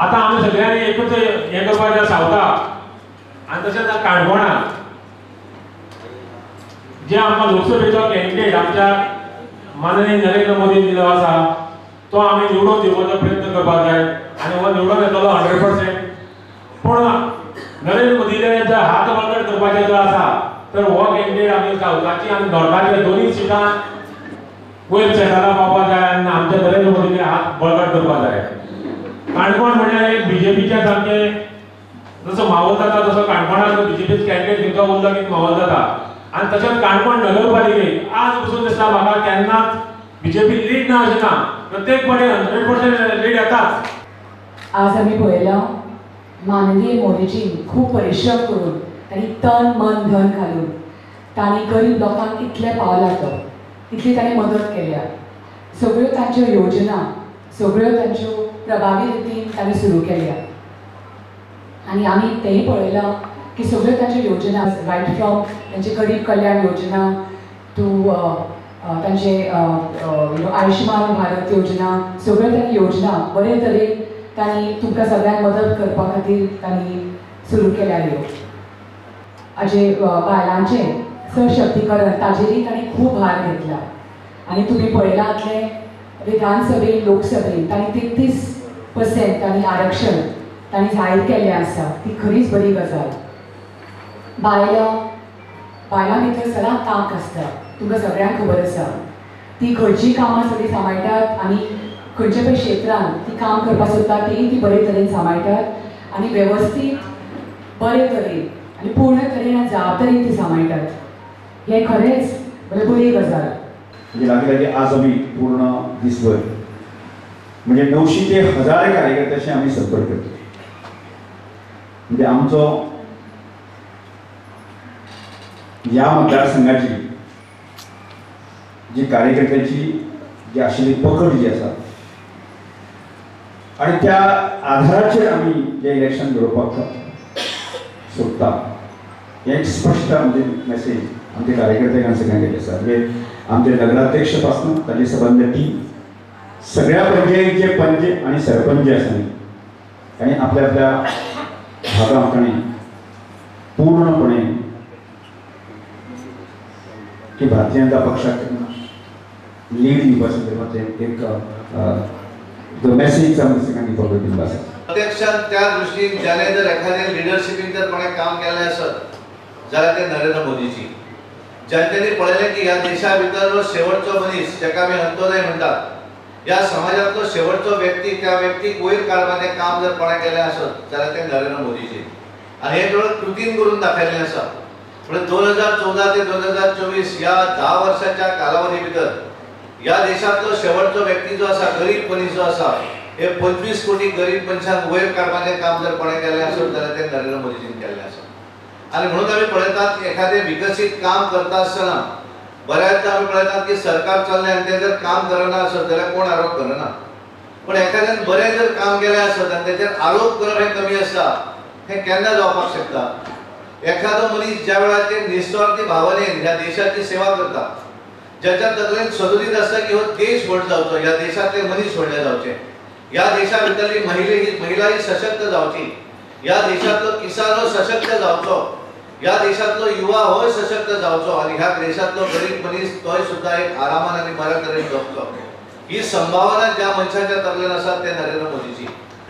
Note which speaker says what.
Speaker 1: आतां आमी सगळ्यांनी एकूच हें करपाचें सावथाक आनी तशेंच काणकोणाक जे आमकां लोकसभेचो कॅन्डिडेट आमच्या माननीय नरेंद्र मोदीन दिल्लो आसा तो आमी निवडून दिवपाचो प्रयत्न करपाक जाय आनी हो निवडून येतलो 100%. पूण नरेंद्र मोदीले जर हात बळकट करपाचे जर आसा तर हो कॅन्डिडेट आमी सावथाची आनी नॉर्थाचे दोनूय सिटां वयर सेंटराक पावपाक जाय आनी आमच्या नरेंद्र मोदीले हात बळकट करपाक जाय. काणकोण म्हणल्यार एक बीजेपीच्या सामकें जसो माहोल जाता तसो काणकोणाक बीजेपीच कॅन्डिडेट सुद्दां उरलो की माहोल जाता. आनी तशेंच काणकोण नगरपालिकेक आज पसून दिसता म्हाका केन्नाच बीजेपी लीड ना अशें ना, प्रत्येक फावटी 100% लीड येताच.
Speaker 2: आज आमी पळयलां माननीय मोदीजीन खूब परिश्रम करून तांणी तन मन धन घालून तांणी गरीब लोकांक इतलें पावला तो इतली तांणी मदत केल्या. सगळ्यो तांच्यो योजना सगळ्यो तांच्यो प्रभावी रितीन तांणी सुरू केल्या आनी आमी तेंय पळयलां की सगळ्यो तांच्यो योजना रायट फ्रॉम तांची गरीब कल्याण योजना टू तांचे आयुष्मान भारत योजना सगळ्यो तांणी योजना बरे तरेन तांणी तुमकां सगळ्यांक मदत करपा खातीर तांणी सुरू केल्या ह्यो. हाजे बायलांचें सशक्तीकरण ताजेरय तांणी खूब भार घेतला आनी तुमी पळयलां जातलें विधानसभेन लोकसभेन तांणी 33% तांणी आरक्षण तांणी जाहीर केल्लें आसा. ती खरीच बरी गजाल. बायलां भितर सदांच तांक आसता, तुमकां सगळ्यांक खबर आसा. ती खंयचीं कामां सगळीं सांबाळटात आनी खंयच्या पळय क्षेत्रान ती काम करपाक सोदता तीय ती बरे तरेन सांबाळटात आनी वेवस्थीत बरे तरेन आनी पूर्ण तरेन आनी जबाबदारीन ती सांबाळटात. हें खरेंच बरी गजाल.
Speaker 3: म्हणजे लागीं लागीं आज आमी पूर्ण दिसभर म्हणजे 900 ते 1000 कार्यकर्त्याशी आमी संपर्क करतो. म्हणजे आमचो ह्या मतदारसंघाची जी कार्यकर्त्याची जी आशिल्ली पकड जी आसा आनी त्या आधाराचेर आमी जें इलेक्शन लडोवपाक सोदता हें एक स्पश्ट आमची मेसेज आमच्या कार्यकर्त्यांक सगळ्यांक गेल्ली आसा. म्हणजे आमचे नगराध्यक्ष पासून ताजी सबंद टीम सगळ्या पंचायतीचे पंच आनी सरपंच जे आसा न्ही तांणी आपल्या आपल्या भागांत तांणी पूर्णपणे की भारतीय जनता पक्षाक लीड दिवपा संदर्भात एक जो मेसेज आमकां सगळ्यांनी दिवपाक दिल्लो आसा.
Speaker 4: प्रत्यक्षात त्या दृष्टीन ज्याने जर एखाद्या लिडरशिपीन जर कोणें काम केलें आसत जाल्यार ते नरेंद्र मोदीजी. ज्यांच्यानी पळयलें की ह्या देशा भितरलो शेवटचो मनीस जाका आमी अंत्योदय म्हणटात ह्या समाजांतलो शेवटचो व्यक्ती त्या व्यक्तीक वयर काडपाचें काम जर कोणें केलें आसत जाल्यार ते नरेंद्र मोदीजी. आनी हें थोडं कृतीन करून दाखयल्लें आसा. म्हणजे 2014 ते 2024 ह्या 10 वर्साच्या कालावधी भितर ह्या देशांतलो शेवटचो व्यक्ती जो आसा गरीब मनीस जो आसा हे 25 कोटी गरीब मनशांक वयर काडपाचें काम जर कोणें केलें आसत जाल्यार तें नरेंद्र मोदीजीन केल्लें आसा. आनी म्हणून आमी पळयतात एखादें विकसीत काम करता आसतना बऱ्याचदा आमी पळयतात की सरकार चल्लें आनी तें जर काम करना आसत जाल्यार कोण आरोप करना, पूण एखाद्यान बरें जर काम केलें आसत आनी तेचेर आरोप करप हें कमी आसता. हें केन्ना जावपाक शकता? एखादो मनीस ज्या वेळाचेर निस्वार्थी भावनेन ह्या देशाची सेवा करता, ज्याच्या तकलेन सदोदीत आसता की हो देश व्हड जावचो, ह्या देशांतले मनीस व्हडले जावचे, ह्या देशा भितरली महिला ही सशक्त जावची, ह्या देशांतलो किसान हो सशक्त जावचो, ह्या देशांतलो युवा होय सशक्त जावचो आनी ह्या देशांतलो गरीब मनीस तोय सुद्दां एक आरामान आनी बऱ्या तरेन जगचो, ही संभावना ज्या मनशाच्या तकलेन आसा ते नरेंद्र मोदीजी.